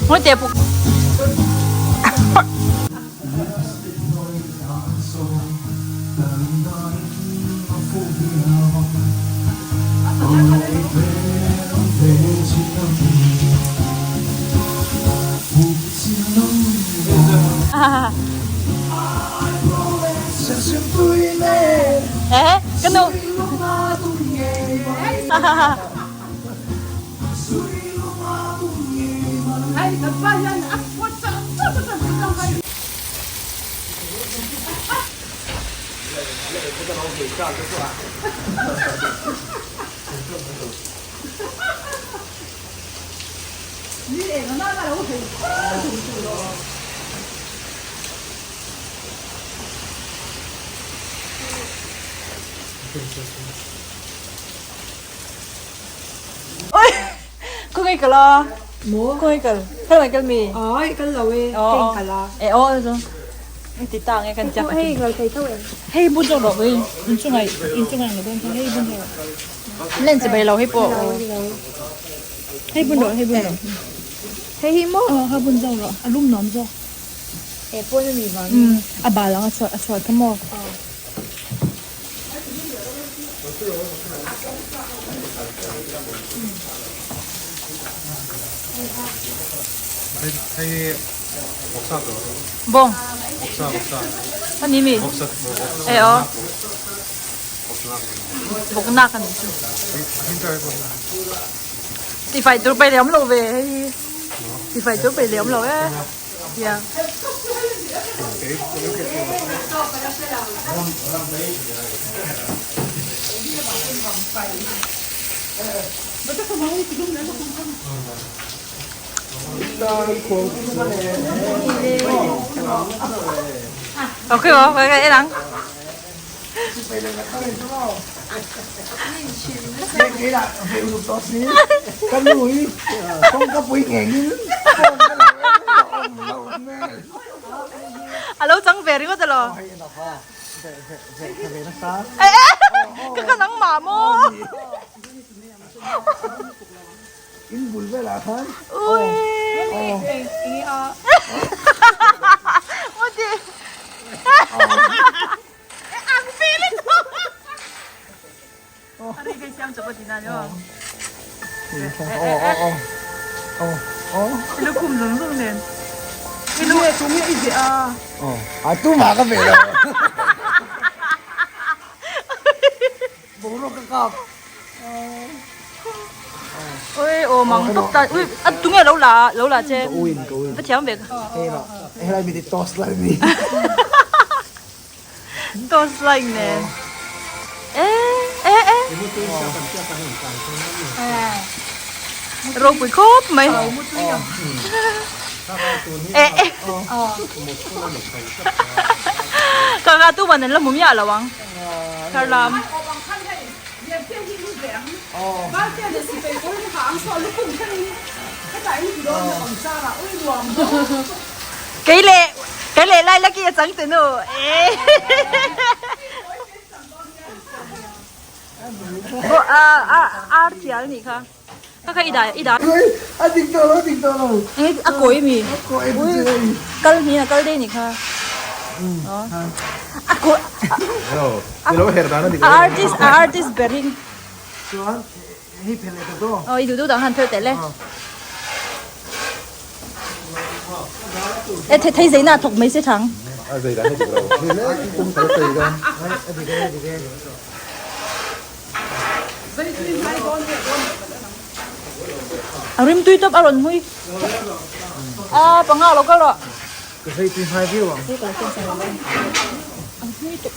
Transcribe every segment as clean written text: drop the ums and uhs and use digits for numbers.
Ngawi teh puk. Eh, ka nu. Oi, khawngaih kal a? Maw? Khawngaih kal. Khawngaih kal mi? Oi, kal lo e. Keng kal a. E aw chu. Ti ta nge kan chak. Hei kal thei tho em? Hei bun zawk rawh oi. In chungai in chungai ang dawn kha hei bun zawk rawh. Len chi bai lo hei pawh. Hei bun rawh hei bun rawh. Hei hi maw? Aw ha bun zawk rawh. A lum nuam zawk. E pawn a ni vang. A bal ang a chhuat a chhuat kha maw? Bawng a ni mi e aw bawk nak a ni chu tifai tur pei leh awm lo ve hei hi tifai tur pei leh awm lo e. Yeah. Ok rồi, vậy cái đắng. A lo chang ve ringawt elaw? Eh eh ka ka nangmah maw? Ui. Ngawti. Ang feeling to. Ari kai siam chawp a ti na ni aw. I lu khum zawng zawng nen. I lu tu nge i zeh a. A tu mah ka ve lo. Boruak ka kap. Oi aw mang tawp ta. Ui a tu nge lo la lo la che. Ka uin ka uin. Va thiam ve. Hei lo. Helai mi ti toss lai mi. Toss like nen. Eh eh eh. Ropui khawp mai. Eh eh. Ka ka tu man an la hmu miah lo ang. Thar lam. Kei leh kei leh lai laki a chang tenu eh a a ar thial nih kha kha kha i dah i dah a dik tawh lo a dik tawh lo a kawi mi a kawi ui kal hni a kal dei nih kha a kawi a artist a artist berin chuan Hei phelh leh ta daw. Aw i duh duh dang han phelh teh le. E thei thei zeina thawk mai se thang. A zei dan hi dik lo. Ni le kum kal sei dawn. A dik e a dik e. A rim tui tawp a rawn hmui. A panga lo kal rawh. Ka zei tui hmai viau ang. A hmui tawp.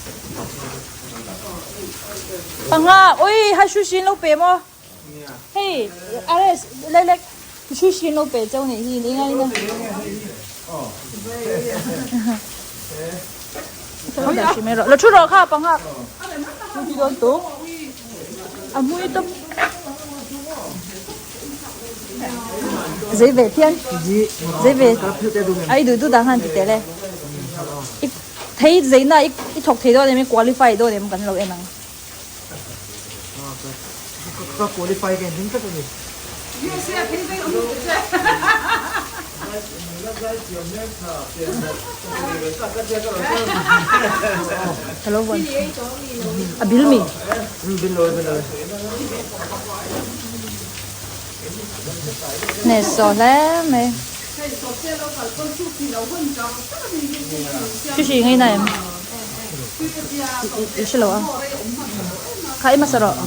Panga oi hai shu shin lo pe maw hei Ares lek lek shu shin lo pe cheu nih hi ni ngai na lo thu rawh kha panga ti dawn tu a mui tawp zei ve phian zei ve ai du du dang han ti te le Thei zeina i i thawk thei dawn em i qualify dawn em kan lo en ang. Ka qualify ka inring tlat a ni. Hello one. A bil mi. Nè sò hle mai. Chu shi ngai na em. I hre lo a. Kha i hmasa rawh.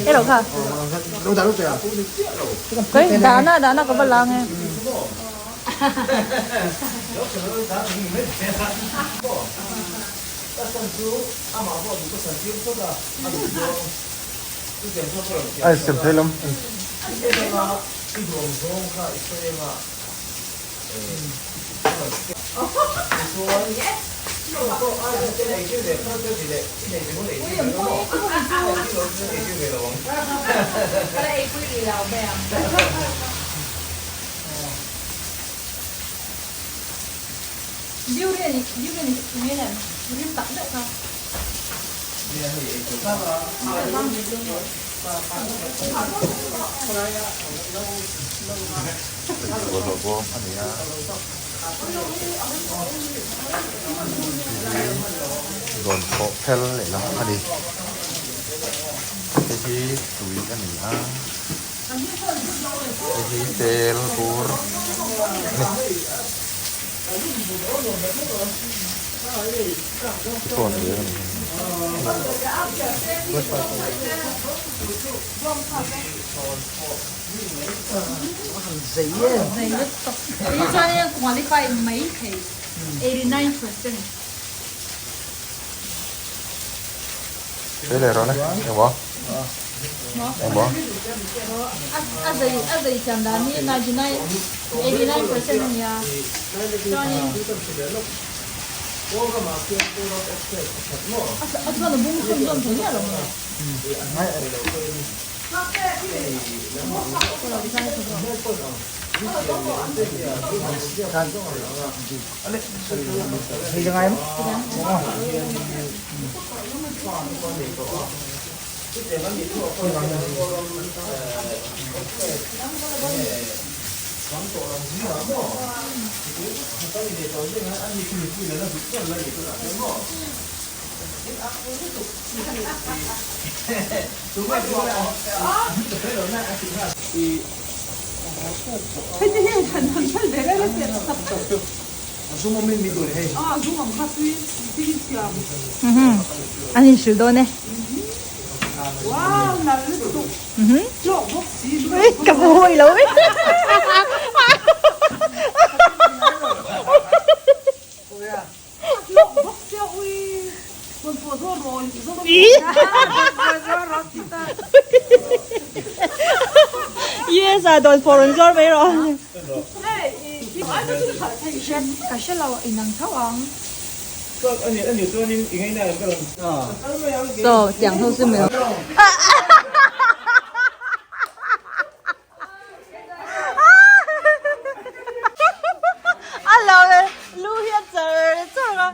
Hei lo kha. Kai dahna dahna ka va la ang e. Ai sem thei lam. Bawlhhlawh bawm a ni a hei hi rawn thawh phel lehlam a ni hei hi tui a ni a hei hi tel bur a ni. Thế này rồi này, em bỏ. Em bỏ. An inhrilh dawn e. Ka hmu lo vek. Yes a dawn fawr an zuar mai rawh. Ka hre lo inang tho ang. So tiang ho chu mai. A lo lu hi a char char a.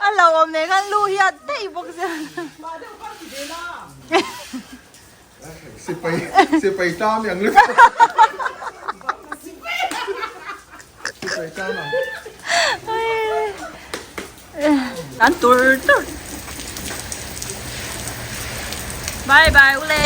A lo awm nen khan lu hi a daih bawk sia. Sipai sipai tam yang lu. Sipai tam ang. An tur tur. Bye bye ule.